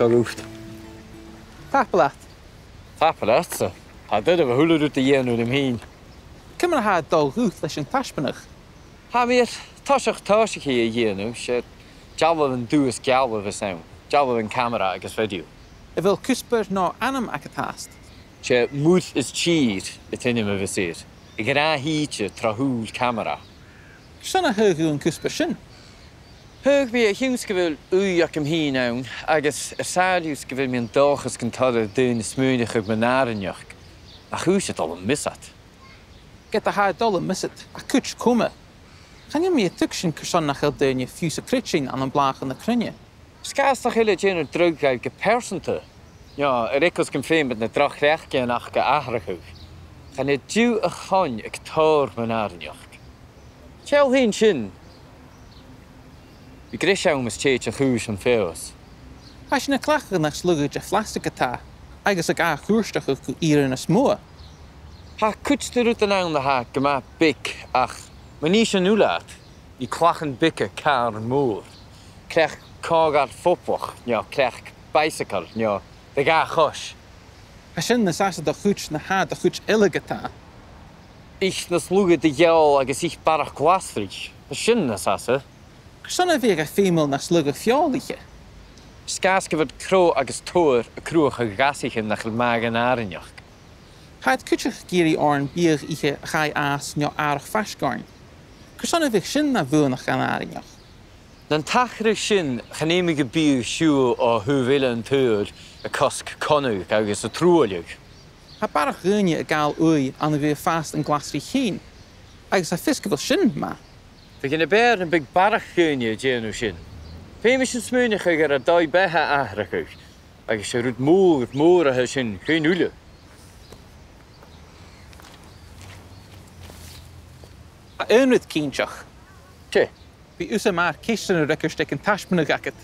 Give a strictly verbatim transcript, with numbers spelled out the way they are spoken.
Dol ort. Tapadh leat. Tapadh leatsa. Tha e doirbh a h-uile rud a dhèanamh rium fhìn. Ciamar a tha dol dhut leis an taisbeanadh? Tha mi air toiseach tòiseachaidh a dhèanamh, 's e dealbhan dubh is geal a bhios ann, dealbhan camara agus video. A bheil cuspair no ainm agad fhathast? 'S e Muir is Tìr an t-ainm a bhios air. Ag ràdh ìte tro shùil camara. Carson a thagh thu an cuspair sin? Thagh mi e a chionn 's gu bheil ùidh agam fhìn ann, agus air sàillibh 's gu bheil mi an dòchas gun toir e do dhaoine smaoineachadh mun àrainneachd, nach urrainn dhut a dhol am mios iad. Ged a tha e a' dol am mios iad, tha cuid coma. Chan eil mi a' tuigsinn carson nach eil daoine fiù 's a' creidsinn ann am blàthachadh na cruinne. 'S e 's nach eil e a' dèanamh dragh dhaibh gu pearsanta, no air eagal 's gum feum iad na droch chleachdaidhean aca atharrachadh. Chan e diù a th' ann aig tòrr mun àrainneachd. Seall fhèin sin. Bidh greis ann mus tèid a' chùis am feabhas. Tha sinn a' cleachdadh nas lugha de phlastic a-tà, agus ag ath-chuairteachadh gu ìrean nas motha. Tha cuid de rudan ann a tha gu math beag, ach ma nì sinn uile iad, nì clachan beaga càrn mòr. Cleachd còmhdhail phoblach, no cleachd bicycle, no do dhà chois. Tha sin nas fhasa do chuid na tha do chuid eile a-tà. Ith nas lugha de gheal agus ith barrachd glasraich. Tha sin nas fhasa. Carson a bhiodh e feumail nas lugha feòil ithe? 'S e 's gu bheil crodh agus todhar a' cruthachadh ghasaichean nach eil math dhan àrainneachd. Tha iad cuideachd ag iarraidh oirnn biadh ithe a chaidh fhàs no àrach faisg oirnn. Carson a bhiodh sin na bhuannachd dhan àrainneachd? Nan tachradh sin, chan fheumadh am biadh siubhal o thaobh eile an t-saoghail a' cosg connadh agus a' truailleadh. Tha barrachd dhaoine a' gabhail ùidh ann a bhith a' fàs an glasraich fhèin, agus tha fios gu bheil sin math. Bhiodh e na b' fheàrr nam biodh barrachd dhaoine a' dèanamh sin. Feumaidh sinn smaoineachadh air ar dòigh-beatha atharrachadh, agus 's e rud mòr, mòr a tha sin dhuinn uile. Tha aon rud cinnteach. Dè? Bidh thusa math air ceistean a fhreagairt aig an taisbeanadh agad.